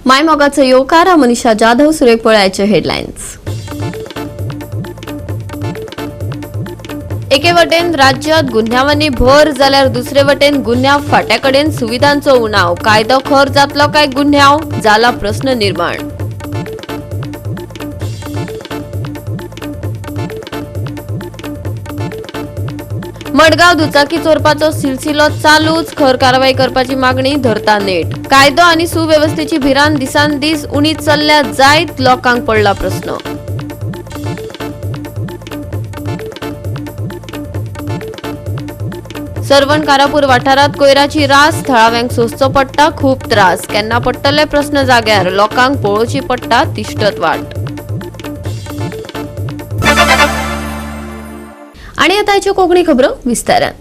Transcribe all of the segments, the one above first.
मायमोगाचो येवकार. हांव मनीषा जाधव. सुरेख पळयाचे हेडलायन्स. एके वटेन राज्यात गुन्यांवांनी भर जाल्यार दुसरे वटेन गुन्यांव फाट्याकडेन सुविधांचो उणाव. कायदो खर जातलो काय गुन्यांव जाला प्रस्न निर्माण. मडगांव दुचाकी चोरपाचो सिलसिलो चालूच. खर कारवाई करपाची मागणी धरता नेट. कायदो आनी सुवेवस्थेची भिरांत दिसान दीस उणी चल्ल्या जायत लोकांक पडला प्रस्न. सर्वण कारापूर वाठारात कोयराची रास. थळाव्यांक सोंसचो पडटा खूब त्रास. केन्ना पडटले प्रस्न जाग्यार. लोकांक पळोवची पडटा तिश्टत वाट. आणि आता आयच्यो कोंकणी खबरो विस्तारान.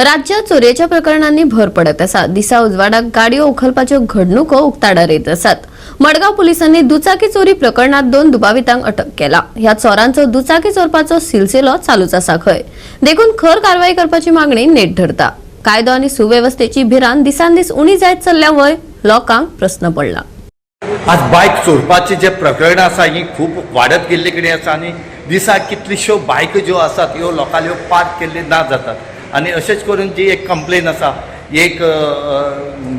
राज्यात चोरयेच्या प्रकरणांनी भर पडत आसा. दिसा उजवाडाक गाडयो उखलपाच्यो घडणुको उक्ताडार येत आसात. मडगांव पुलिसांनी दुचाकी चोरी प्रकरणात 2 दुबावितांक अटक केला. ह्या चोरांचो दुचाकी चोरपाचो सिलसिलो चालूच आसा खंय, देखून खर कारवाई करपाची मागणी नेट धरता. कायदो आनी सुवेवस्थेची भिरांत दिसान दीस उणी जायत चल्ल्या वय लोकांक प्रस्न पडला. आज बायक चोरपाचे जे प्रकरण आसा ही खूब वाडत गेल्ले कडेन आसा आनी दिसाक कितल्योश्यो बायको ज्यो आसात ह्यो लोकांल्यो पार्क केल्ल्यो ना जातात. आनी अशेंच करून जी एक कंप्लेन आसा एक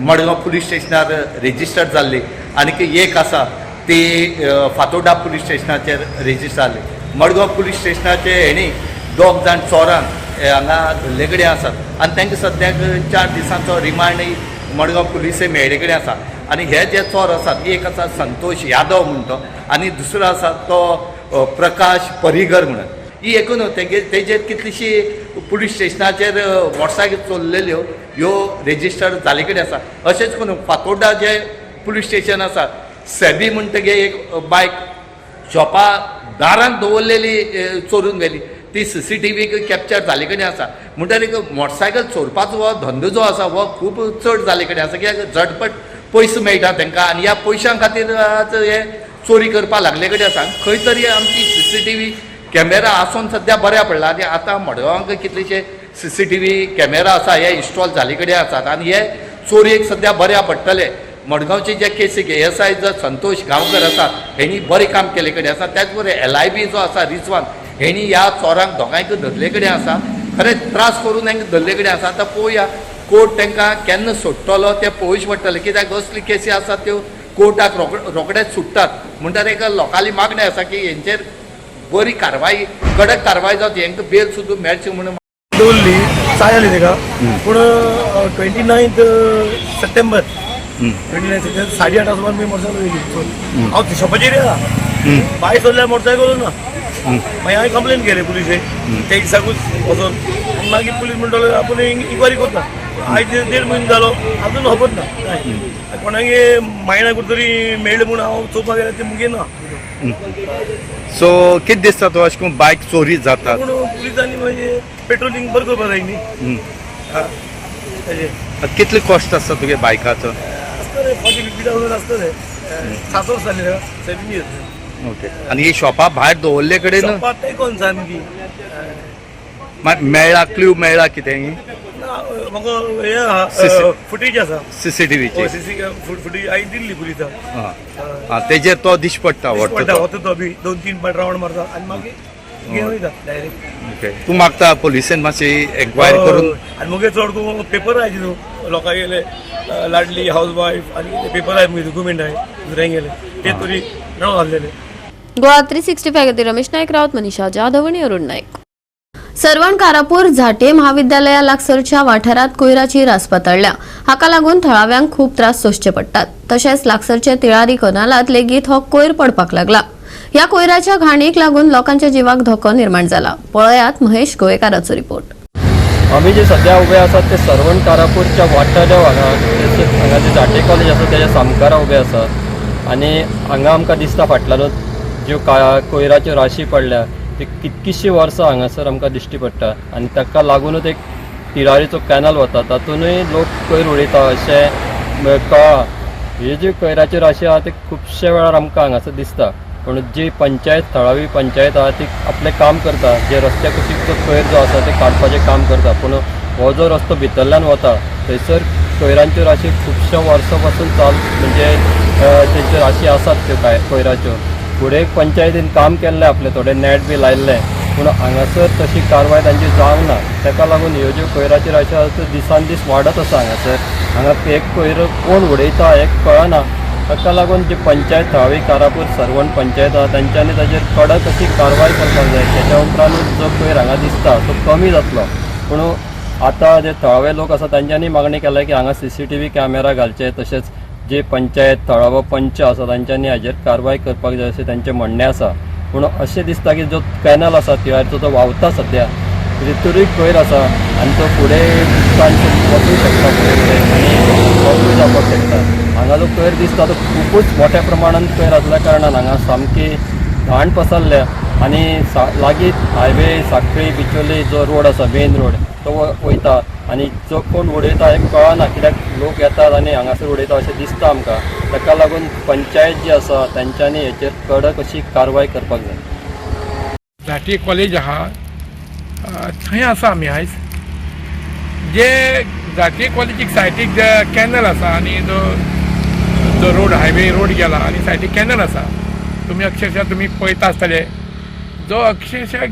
मडगांव पुलीस स्टेशनार रेजिस्टर्ड जाल्ली आनी एक आसा ती फातोर्डा पुलीस स्टेशनाचेर रेजिस्टर जाल्ली. मडगांव पुलीस स्टेशनाचे हेणी 2 जाण चोरांक हांगा धरले कडेन आसात आनी तांकां सद्याक 4 दिसांचो रिमांडय मडगांव पुलिसे मेळ्ळे कडेन आसा. आनी हे जे चोर आसात एक आसा संतोष यादव म्हणटो आनी दुसरो आसा तो प्रकाश परिगर म्हणून. ही एकूण तेगे तेजेर कितलीशी पुलीस स्टेशनाचेर मोटरसायकल चोरलेल्यो ह्यो रेजिस्टर्ड जाल्ले कडेन आसा. अशेंच करून फातोर्डा जे पुलीस स्टेशन आसा सेबी म्हणटगीर एक बायक शॉपा दारान दवरलेली चोरून व्हेली, ती CCTV capture जाल्ले कडेन आसा. म्हणटकीर एक मोटरसायकल चोरपाचो हो धंदो जो आसा हो खूब चड जाल्ले कडेन आसा, कित्याक झटपट पयसो मेळटा तांकां आनी ह्या पयशां खातीर आज हे चोरी करपाक लागले कडेन आसा. खंय तरी आमची CCTV camera आसून सद्या बऱ्या पडला आनी आतां मडगांवांक कितलेशे CCTV camera आसा हे इन्स्टॉल जाल्ले कडेन आसात आनी हे चोरयेक सद्या बऱ्या पडटले. मडगांवचे जे केसीक ASI जो संतोष गांवकर आसा हेणी बरें काम केल्ले कडेन आसा. त्याच बरोबर LIB जो आसा रिजवान हेणी ह्या चोरांक दोगांयक धरले कडेन आसा. खरें त्रास करून तांकां धरले कडेन आसा. आतां पळोवया कोर्ट तांकां केन्ना सोडटलो तें पळोवचें पडटलें, कित्याक असली केसी आसात त्यो कोर्टाक रोखडेच सुट्टात. म्हणटात एक लोकांली मागणी आसा की हेंचेर बरी कारवाई, कडक कारवाई जावची, हेंकां बेल सुद्दां मेळची म्हणून. दवरली चाय जाली ताका, पूण 29 सप्टेंबर 29 सप्टेंबर 8:30 सुमार मी मोटरसायकल वयली. हांव शॉपाचेर आसा, बाय सोदल्यार मोटरसायकल ना. मागीर हांवें कंप्लेन केली पुलिशेक ते दिसाकूच वचोन आनी मागीर पुलीस म्हणटलो आपूण इन्क्वायरी करता. आयज 1.5 म्हयनो जालो, अजून खबर ना कांय. कोणागे मायणा कुठे तरी मेळ्ळें म्हूण हांव चोवपाक गेल्यार ते मुगे ना. सो कितें दिसता तुका अशें करून बायक चोरी जातात? पूण पुलिसांनी मागीर पेट्रोलिंग बरें करपाक जाय न्ही. ताजेर कितले कॉस्ट आसता तुगे बायकाचो? आसतलें 40-50 थावजंड आसतलें. 7 वर्स जालीं, 7 इयर्स. ओके, आनी ही शॉपा भायर दवरले कडेन? शॉपार तेंकोन सामकी. मेळ्ळा क्ल्यू मेळ्ळा कितें? ना, म्हाका हें फुटेज आसा. CCTVची? CC footage हांवें दिल्ली पुलिसाक. आं, तेजेर तो दिश्टी पडटा? पडटा. वता. वता तो बी 2-3 पाट रावंड मारता आनी मागीर घेवन वयता डायरेक्ट. ओके, तूं मागता पुलिसेन मातशी एन्क्वायरी करून. आनी मुगे चड करून पेपर आयचे न्हू लोकां गेले लाडली हाऊस वायफ आनी पेपर आय मुगे डॉक्युमेंट आय दुसऱ्यांक गेले ते तरी मेळोन आसलेले. गोवा 365 खातीर रमेश नायक रावत, मनीषा जाधव आणि अरुण नाईक. सर्वण कारापूर झाटे महाविद्यालया लागसरच्या वाठारात कोयराची रास पातळ्ळ्या. हाका लागून थळाव्यांक खूब त्रास सोंसचे पडटात. तशेंच लागसरच्या तिळारी कनालात लेगीत हो कोयर पडपाक लागला. ह्या कोयराच्या घाणीक लागून लोकांच्या जिवाक धोको निर्माण जाला. पळयात महेश गोवेकाराचो रिपोर्ट. आमी जे सध्या उबे आसात ते सर्वण कारापूरच्या वाठार हांगा हांगा जे झांट्ये कॉलेज आसा तेज्या सामकारा उबे आसा आनी हांगा आमकां दिसता फाटल्यानूच ज्यो कोयराच्यो राशी पडल्या ती कितकीशीं वर्सां हांगासर आमकां दिश्टी पडटा आनी ताका लागुनूच एक तिळारीचो कॅनल वता तातूंतय लोक कोयर उडयता अशें कळ्ळां. ही जी कोयराची राशी आहा ती खुबशे वेळार आमकां हांगासर दिसता, पूण जी पंचायत थळावी पंचायत आहा ती आपलें काम करता, जे रस्त्या कुशीकचो कोयर जो आसा ते काडपाचें काम करता, पूण हो जो रस्तो भितरल्यान वता थंयसर कोयरांच्यो राशी खुबश्या वर्सां पासून चाल म्हणजे तेंच्यो राशी आसात त्यो काय कोयराच्यो. फुडें पंचायतीन काम केल्लें आपलें, थोडें नॅट बी लायल्लें, पूण हांगासर तशी कारवाय तांची जावंक ना. ताका लागून ह्यो ज्यो कोयराच्यो राशी आसा त्यो दिसान दीस वाडत आसा. हांगासर हांगा एक कोयर कोण उडयता हें कळना. ताका लागून जी पंचायत थळावी कारापूर सर्वण पंचायत आसा तेंच्यांनी ताजेर कडक अशी कारवाय करपाक जाय. तेच्या उपरांतूच जो कोयर हांगा दिसता तो कमी जातलो. पूण आतां जे थळावे लोक आसा तांच्यांनी मागणी केल्या की हांगा सीसीटीव्ही कॅमेरा घालचे, तशेंच जे पंचायत थळावो पंच आसा तांच्यांनी हाजेर कारवाय करपाक जाय अशें तांचें म्हणणें आसा. पूण अशें दिसता की जो कॅनल आसा तिळारचो तो व्हांवता सद्या, तितूरूय कोयर आसा आनी तो फुडें उदकान वचूंक शकता फुडें फुडें आनी ब्लॉकूय जावपाक शकता. हांगा जो कोयर दिसता तो खुबूच मोठ्या प्रमाणान कोयर आसल्या कारणान हांगा सामकी घाण पसरल्या आनी लागींच हायवे साखळी बिचोली जो रोड आसा मेन रोड तो वयता आनी जो कोण उडयता हें कळना, कित्याक लोक येतात आनी हांगासर उडयता अशें दिसता आमकां. ताका लागून पंचायत जी आसा तेंच्यांनी हेचेर कडक अशी कारवाय करपाक जाय. झांटये कॉलेज आहा थंय आसा आमी आयज. जे झांटये कॉलेजीक सायटीक जे कॅनल आसा आनी जो जो रोड हायवे रोड गेला आनी सायटीक कॅनल आसा, तुमी अक्षरशा तुमी पळयता आसतले जो अक्षरशा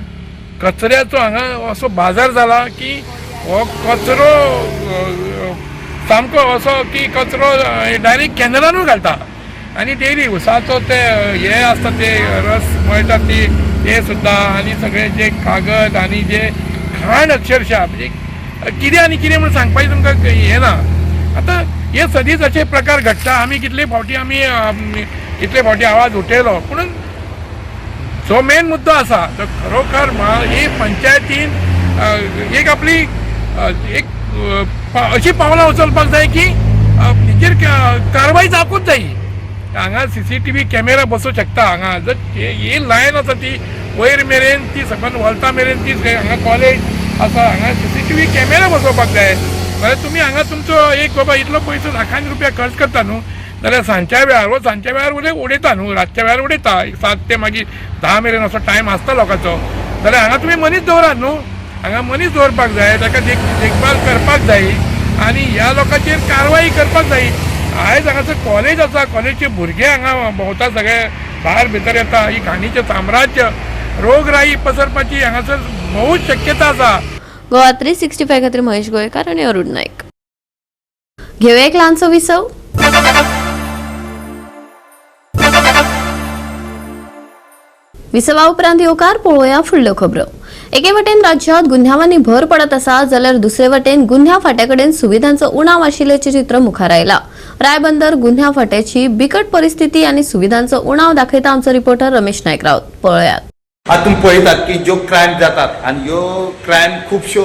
कचऱ्याचो हांगा असो बाजार जाला की हो कचरो सामको असो की कचरो डायरेक्ट कॅनलानूय घालता आनी डेली उसाचो ते हे आसता ते रस मेळटा ती ते सुद्दां आनी सगळे जे कागद आनी जे घाण अक्षरशा म्हणजे कितें आनी कितें म्हूण सांगपाचें तुमकां हें ना. आतां हे सदींच अशे प्रकार घडटा. आमी कितले फावटी आमी कितले फावटी आवाज उठयलो, पूण जो मेन मुद्दो आसा तो खरोखर ही पंचायतीन एक आपली एक अशी पावलां उचलपाक जाय की हेचेर कारवाय जावकूच जाय. हांगा सीसीटीव्ही कॅमेरा बसूंक शकता. हांगा जर ही लायन आसा ती वयर मेरेन ती सकयल वलता मेरेन ती हांगा कॉलेज आसा, हांगा सीसीटीव्ही कॅमेरा बसोवपाक जाय. जाल्यार तुमी हांगा तुमचो एक बाबा इतलो पयसो लाखांनी रुपया खर्च करता न्हू, जाल्यार सांजच्या वेळार वो सांजच्या वेळार उडयता न्हू, रातच्या वेळार उडयता 7 ते मागीर 10 मेरेन असो टायम आसता लोकांचो. जाल्यार हांगा तुमी मनीस दवरात न्हू, हांगा मनीस दवरपाक जाय, ताका देखभाल करपाक जाय आनी ह्या लोकांचेर कारवाय करपाक जाय. आयज हांगासर कॉलेज आसा, कॉलेजचे भुरगे हांगा भोंवता, सगळे भायर भितर येता. ही घाणीचें साम्राज्य रोगराई पसरपाची हांगासर बहुत शक्यता आसा. गोवा 365 खातीर महेश गोयकार आनी अरुण नाईक. घेवया एक ल्हानसो विसव. विसवा उपरांत येवकार पळोवया फुडल्यो खबरो. एके वटेन राज्यात गुन्यांवांनी भर पडत आसा, जाल्यार दुसरे वटेन गुन्यांव फांट्या कडेन सुविधांचो उणाव आशिल्ल्याचें चित्र मुखार आयला. रायबंदर गुन्यांव फांट्याची बिकट परिस्थिती आनी सुविधांचो उणाव दाखयता आमचो रिपोर्टर रमेश नायक राऊत. पळयात. आतां तुमी पळयतात की ज्यो क्रायम जातात आनी ह्यो क्रायम खुबश्यो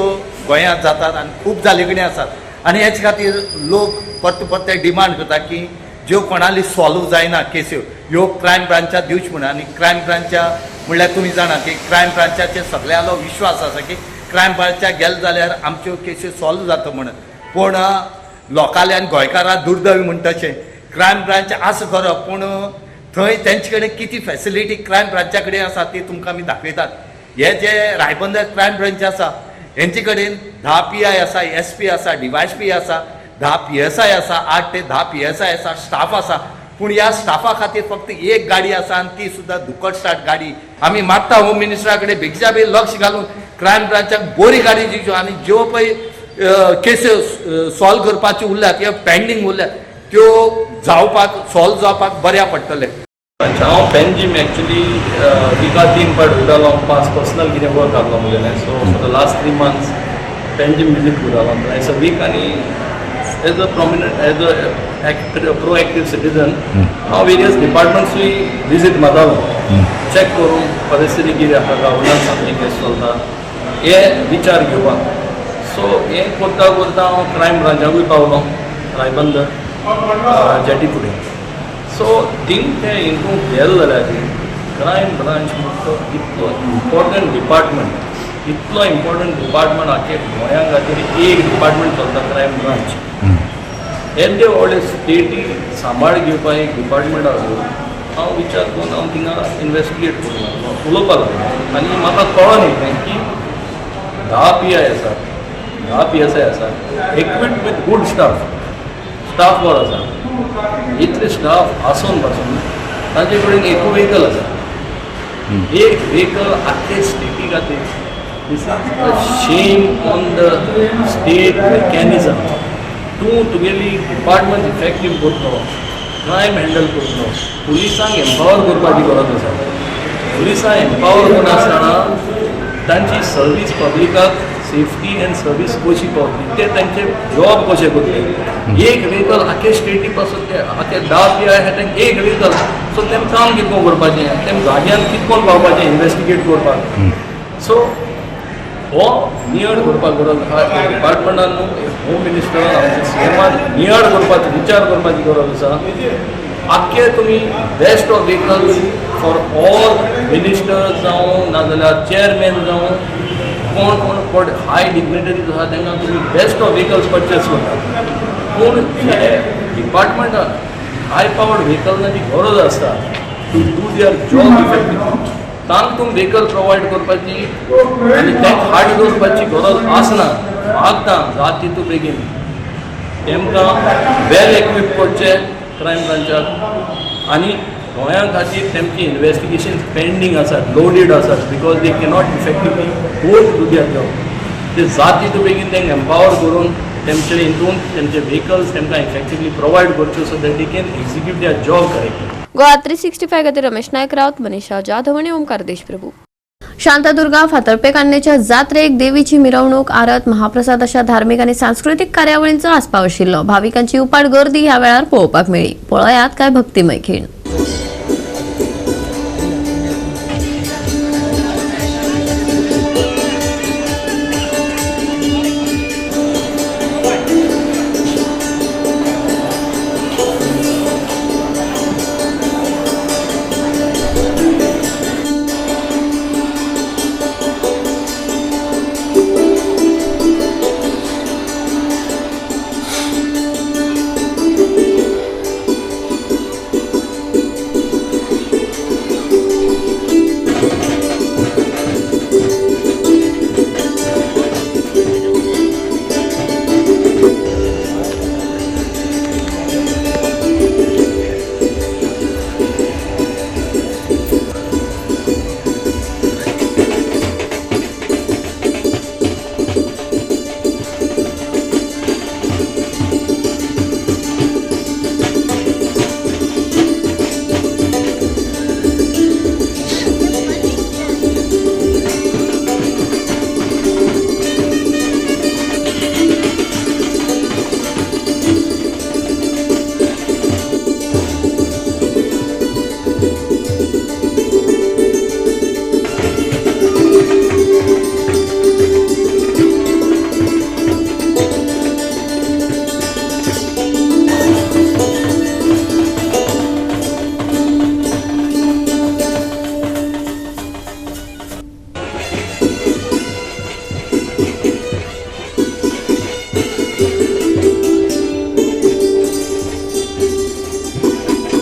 गोंयांत जातात आनी खूब जाल्ले कडेन आसात आनी हेच खातीर लोक परते परते डिमांड करता की ज्यो कोणाली सॉल्व जायना केस्यो ह्यो क्रायम ब्रांचाक दिवच्यो म्हूण. आनी क्रायम ब्रांचा म्हणल्यार तुमी जाणा की क्रायम ब्रांचाचेर सगळ्यांलो विश्वास आसा की क्रायम ब्रांचाक गेले जाल्यार आमच्यो केसी सॉल्व जाता म्हणून. पूण लोकांले आनी गोंयकारां दुर्दैव म्हणटा तशें क्रायम ब्रांच आसा खरो, पूण थंय तेंचे कडेन कितें फॅसिलिटी क्रायम ब्रांचा कडेन आसा ती तुमकां आमी दाखयतात. हे जे रायबंदर क्रायम ब्रांच आसा हेंचे कडेन 10 PI आसा, SP आसा, DYSP आसा, 10 PSI आसा, 8 ते 10 PSI आसा, स्टाफ आसा. पूण ह्या स्टाफा खातीर फक्त एक गाडी आसा आनी ती सुद्दां दुकट स्टार्ट गाडी. आमी मागता होम मिनिस्टरा कडेन बेगीच्या बेगीन लक्ष घालून क्रायम ब्रांचाक बरी गाडी दिवची आनी ज्यो पळय केसी सॉल्व करपाच्यो उरल्यात किंवा पेंडींग उरल्यात त्यो जावपाक सॉल्व जावपाक बऱ्या पडटलें. हांव पेनजीम एक्चुली विका 3 पाट वयतालो, पास पर्सनल कितें वर्क आहलो मुगेलें. So for the last 3 months Panjim visit करतालो एज अ वीक आनी as a prominent as a proactive citizen हांव वेरियस डिपार्टमेंट्सूय विजीट मारतालो, चॅक करून परिस्थिती कितें आसा, गव्हर्नन्स आमची कशें चलता हे विचार घेवपाक. सो हें करता करता हांव क्रायम ब्रांचाकूय पावलो, रायबंदर जेटी फुडें. सो थिंग ते हितून गेले जाल्यार क्रायम ब्रांच म्हणटा तो इतलो इम्पॉर्टंट डिपार्टमेंट, इतलो इम्पॉर्टंट डिपार्टमेंट आख्खे गोंया खातीर एक डिपार्टमेंट चलता क्रायम ब्रांच. येदे व्हडले स्टेटी सांबाळ घेवपाक एक डिपार्टमेंट आसून हांव विचार करून हांव थिंगा इनवेस्टिगेट करूंक लागलो, उलोवपाक लागलो आनी म्हाका कळोन येयलें की 10 PI आसात, 10 PSI आसात, equipped with good staff. Staff बरो आसा. इतले स्टाफ आसून पासून तांचे कडेन एकूय व्हेकल आसा, एक व्हेकल आख्खे स्टेटी खातीर. This is a shame on the state mechanism. तूं तुगेली डिपार्टमेंट इफेक्टीव करतलो, क्रायम हँडल करतलो, पुलिसांक एम्पावर करपाची गरज आसा. पुलिसांक एम्पावर करनासतना तांची सर्वीस पब्लिकाक सेफ्टी एंड सर्वीस कशी पावतली, ते तांचे जॉब कशें करतले? एक व्हेकल आख्खे स्टेटी पासून, ते आख्खे 10 बी आहा तांकां एक व्हेकल. सो तेम काम कितको करपाचें, तेम जाग्यान कितकोन पावपाचें इन्वेस्टिगेट करपाक? सो हो नियाळ करपाक गरज आहा डिपार्टमेंटान न्हू, होम मिनिस्टरान, आमच्या सीएमान नियाळ करपाची, विचार करपाची गरज आसा. आख्खे तुमी best of vehicles for all ministers जावं, नाजाल्यार चेअरमॅन जावं, कोण कोण कोण हाय डिग्नेटरीज आहा, तांकां तुमी बेस्ट ऑफ व्हेकल्स परचेस करता, पूण जे डिपार्टमेंटान हाय पावर्ड व्हेकल्साची गरज आसता to do their job effective, तांकां तुमी व्हेकल प्रोवायड करपाची आनी तांकां हाड दवरपाची गरज आसना. मागता जात तितू बेगीन तेमकां वेल एक्विप करचे क्रायम ब्रांचाक आनी गोंया खातीर तेमची इन्वेस्टिगेशन पेंडींग आसात, लोडेड आसात, because they cannot effectively go to their job. ते जात तितू बेगीन तांकां एम्पावर करून तेमचे हितून तेमचे व्हेकल्स तेमकां इफेक्टिवली प्रोवायड करच्यो, so that they can execute their job correctly. Goa 365 खातीर रमेश नायक राऊत, मनीषा जाधव आणि ओमकार देशप्रभू. शांतादुर्गा फातर्पे कान्नेच्या जात्रेक देवीची मिरवणूक, आरत, महाप्रसाद अशा धार्मिक आणि सांस्कृतिक कार्यावळींचो आस्पाव आशिल्लो. भाविकांची उपाट गर्दी ह्या वेळार पळोवपाक मेळ्ळी. पळयात काय भक्तिमय खीण.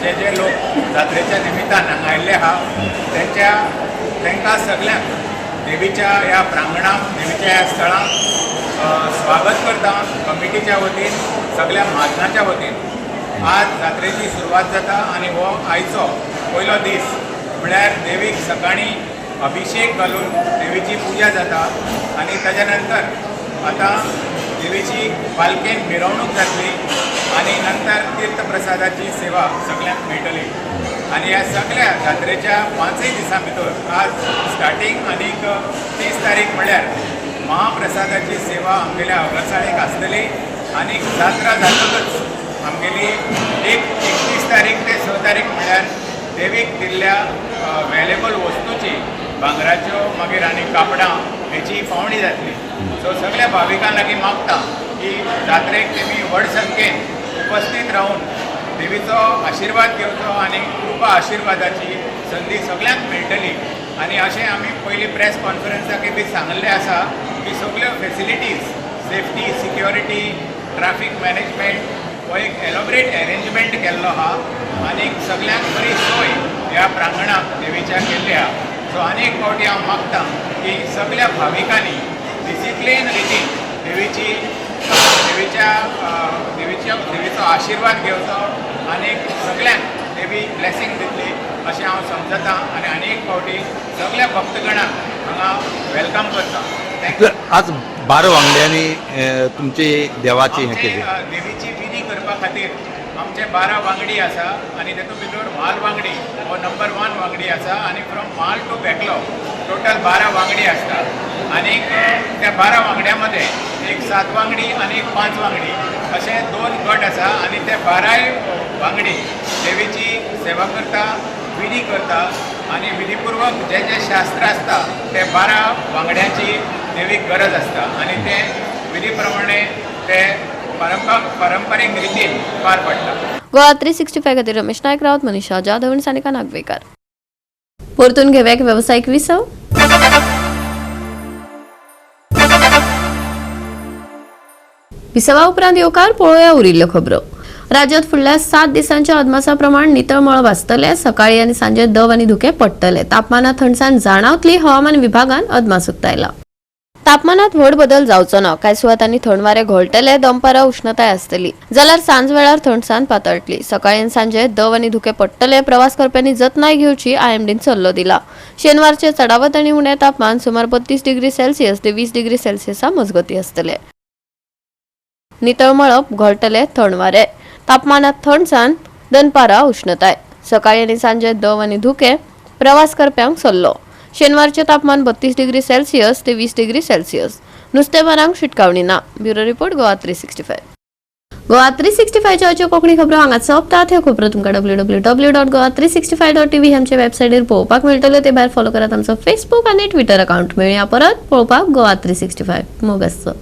जे जे लोक जात्रेच्या निमित्तान हांगा आयिल्ले आहा, तेंच्या तांकां सगल्यांक देवीच्या ह्या प्रांगणाक, देवीच्या ह्या स्थळाक स्वागत करता कमिटीच्या वतीन, सगल्या म्हाजनाच्या वतीन. आज जात्रेची सुरवात जाता आनी हो आयचो पयलो दीस म्हळ्यार देवीक सकाळीं अभिशेक घालून देवीची पुजा जाता आनी ताच्या नंतर आतां देवीची पालखेन मिरवणूक जातली आनी नंतर तीर्थप्रसादाची सेवा सगल्यांक मेळटली. आनी ह्या सगळ्या जात्रेच्या पांचय दिसां भितर आज स्टार्टींग आनीक 30 तारीख म्हळ्यार महाप्रसादाची सेवा आमगेल्या अगरसाळेक आसतली. आनी जात्रा जातकच आमगेली एक 31 तारीख ते 6 तारीख म्हळ्यार देवीक दिल्ल्या वेलेबल वस्तूची, भांगराच्यो मागीर आनी कापडां हेची पावणी जातली. सो सगळ्या भाविकां लागीं मागता की जात्रेक तेमी व्हड संख्येन उपस्थित रावन देवीचो आशिर्वाद घेवचो आनी कृपा आशिर्वादाची संदी सगळ्यांक मेळटली. आनी अशें आमी पयलीं प्रेस कॉन्फरन्साकय बी सांगिल्लें आसा की सगल्यो facilities, safety, security, traffic management हो एक एलोबरेट एरेंजमेंट केल्लो आहा आनी सगल्यांक बरी सोय ह्या प्रांगणाक देवीच्या केल्ली आहा. सो आनी एक फावटी हांव मागता की सगल्या भाविकांनी डिसिप्लीन रितीन देवीची देवीच्या देवीच्या देवीचो आशिर्वाद घेवचो आनी सगळ्यांक देवी ब्लेसींग दितली अशें हांव समजता आनी आनी एक फावटी सगळ्या भक्तगणांक हांगा welcome करता. Thank you. आज 12 वांगड्यांनी तुमची देवाची हें आमचे केली. देवीची विधी करपा खातीर आमचे 12 वांगडी आसा आनी तातूंत भितर म्हाल वांगडी हो नंबर 1 वांगडी आसा आनी फ्रॉम म्हाल टू बेकलो टोटल 12 वांगडी आसता आनीक त्या 12 वांगड्यां मदें एक 7 वांगडी आनी एक 5 वांगडी अशे 2 गट आसा आनी ते 12 वांगडी देवीची सेवा करता, विधी करता आनी विधीपुर्वक जे जे शास्त्र आसता ते 12 वांगड्याची देवीक गरज आसता आनी ते विधी प्रमाणे ते पारंपारीक रितीन पार पडटा. गोवा 365 खातीर रमेश नायक रावत, मनीषा जाधव आनी सानिका नागवेकर. परतून घेवया एक वेवसायीक विसव. विसवा उपरांत येवकार पळोवया उरिल्ल्यो खबरो. राज्यात फुडल्या 7 दिसांच्या अदमासा प्रमाण नितळ मळब आसतले. सकाळी आनी सांजे दव आनी धुके पडटले. तापमानात थंडसाण जाणावतली. हवामान विभागान अदमास उक्तायला. तापमानात व्हड बदल जावचो ना. कांय सुवातांनी थंड वारे घोळटले. दनपारां उष्णताय आसतली जाल्यार सांज वेळार थंडसाण पातळटली. सकाळी आनी सांजे दव आनी धुके पडटले. प्रवास करप्यांनी जतनाय घेवची आयएमडीन सल्लो दिला. शेनवारचे चडावत आनी उणें तापमान सुमार 32 डिग्री सेल्सियस ते 20 डिग्री सेल्सियसा मजगती आसतले. नितळ मळब, घोळटले थंड वारे. तापमानात थंडसाण, दनपारां उष्णताय. सकाळी आनी सांजे दव आनी धुके. प्रवास करप्यांक सल्लो. शेनवारचे तापमान 32 डिग्री सेल्सियस ते 20 डिग्री सेल्सियस. नुस्तेमारांक शिटकावणी ना. Bureau report, Goa 365. Goa 365 च्यो कोंकणी खबरो हांगा सोंपतात. ह्यो खबरो तुमकां www.goa365.tv आमच्या वेबसायटीर पळोवपाक मेळटल्यो. ते भायर फॉलो करात आमचो फेसबूक आनी ट्विटर अकाउंट. मेळया परत पळोवपाक गोवा 365. मोग आसचो.